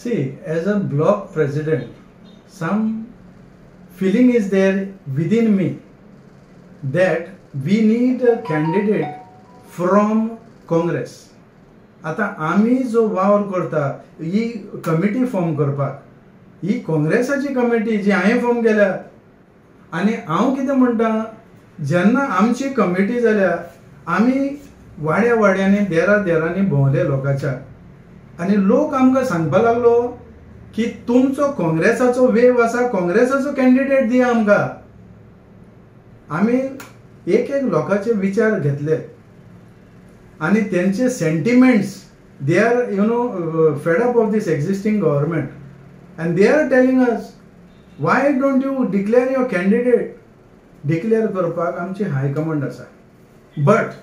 See, as a block president, some feeling is there within me that we need a candidate from Congress. आतां आमी जो वावर करता ही committee form करपाक, ही काँग्रेसाची committee जी हांवें फॉर्म केल्या. आनी हांव कितें म्हणटा, जेन्ना आमची कमिटी जाल्या आमी वाड्या वाड्यांनी देरा देरांनी भोंवले लोकांच्या आनी लोक आमकां सांगपाक लागलो की तुमचो काँग्रेसाचो वेव आसा, काँग्रेसाचो कॅन्डिडेट दिया आमकां. आमी एक एक लोकांचे विचार घेतले आनी तेंचे sentiments, they are fed up of this existing government and they are telling us why don't you declare your candidate. Declare करपाक आमची हायकमांड आसा, बट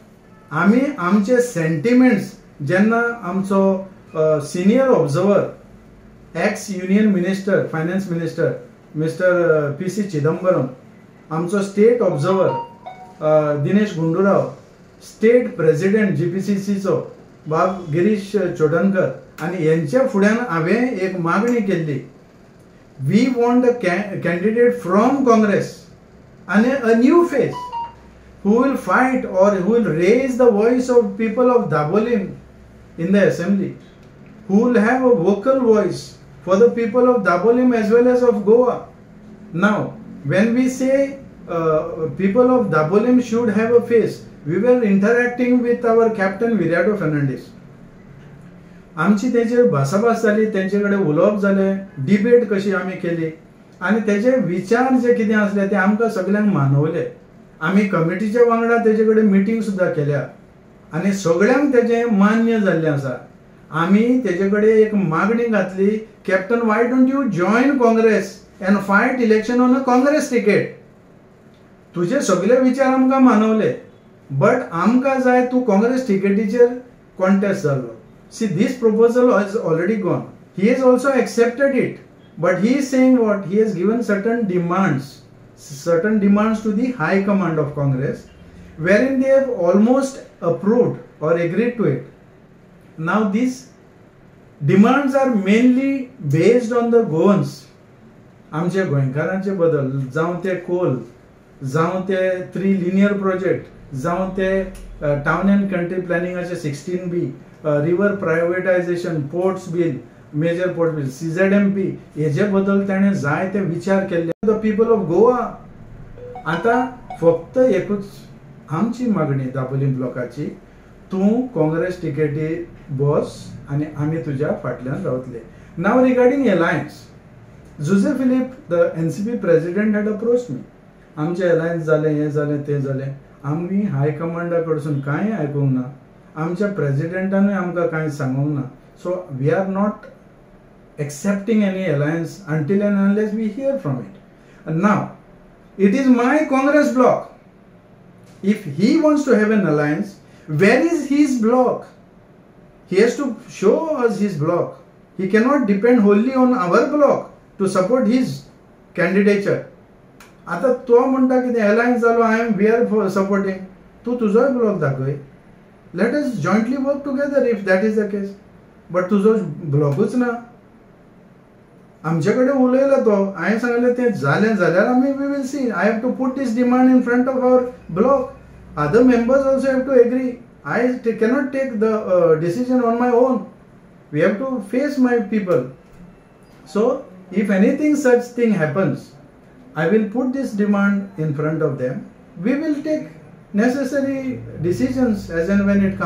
आमी आमचे सेंटिमेंट्स जेन्ना आमचो senior observer, ex union minister, finance minister mister P C. Chidambaram, आमचो state observer Dinesh Gundu Rao, state president जीपीसीसीचो बाब गिरीश चोडणकर आनी हेंच्या फुड्यान हांवें एक मागणी केल्ली, we want a candidate from Congress आनी a new face who will fight or who will raise the voice of people of Dabolim in the assembly, who will have a vocal voice for the people of Dabolim as well as of Goa. Now, when we say people of Dabolim should have a face, we were interacting with our captain Viriato Fernandes. आमची तेचेर भासाभास जाली, तेंचे कडेन उलोवप जालें, debate कशी आमी केली आनी तेजे विचार जे कितें आसले ते आमकां सगल्यांक मानवले. आमी कमिटीच्या वांगडा तेजे कडेन मिटींग सुद्दां केल्या आनी सगळ्यांक तेजें मान्य जाल्लें आसा. आमी तेजे कडेन एक मागणी घातली, captain why don't you join Congress and fight election on a Congress ticket. तुजे सगळे विचार आमकां मानवले, बट आमकां जाय तूं काँग्रेस टिकेटीचेर कॉन्टेस्ट जाल्लो. See, this proposal has already gone. He has also accepted it, but he is saying what? He has given certain demands to the high command of Congress, wherein they have almost approved or agreed to it. Now these demands are mainly based on the Goans. आमचे गोंयकारांचे बदल, जावं ते कोल, जावं ते 3 linear project, जावं ते town and country प्लॅनिंगाचे 16B, river privatisation, ports bill, major port bill, CZMP, हेजे बद्दल ताणें जायते विचार केल्ले. The people of Goa. आतां फक्त एकूच आमची मागणी दाबोलीम ब्लॉकाची, तूं काँग्रेस टिकेटी बस आनी आमी तुज्या फाटल्यान रावतले. Now regarding alliance, Jose Philip the NCP president had approach me. आमचें अलायन्स जालें, हें जालें, तें जालें. आमी हायकमांडा कडसून कांय आयकूंक ना, आमच्या प्रेजिडेंटानूय आमकां कांय सांगूंक ना. So we are not accepting any alliance until and unless we hear from it. Now it is my Congress block. If he wants to have an alliance, where is his block? He has to show us his block. He cannot depend wholly on our block to support his candidature. आता तो म्हणटा कितें alliance जालो, I am we are for supporting, तूं तुजोय block दाखय. Let us jointly work together if that is the case. But तुजो ब्लॉकूच ना. आमचे कडेन उलयलो तो, हांवें सांगलें तें जालें जाल्यार आमी we will see. I have to put this demand in front of our block. Other members also have to agree. I cannot take the decision on my own. We have to face my people. So if anything such thing happens, I will put this demand in front of them. We will take necessary decisions as and when it comes.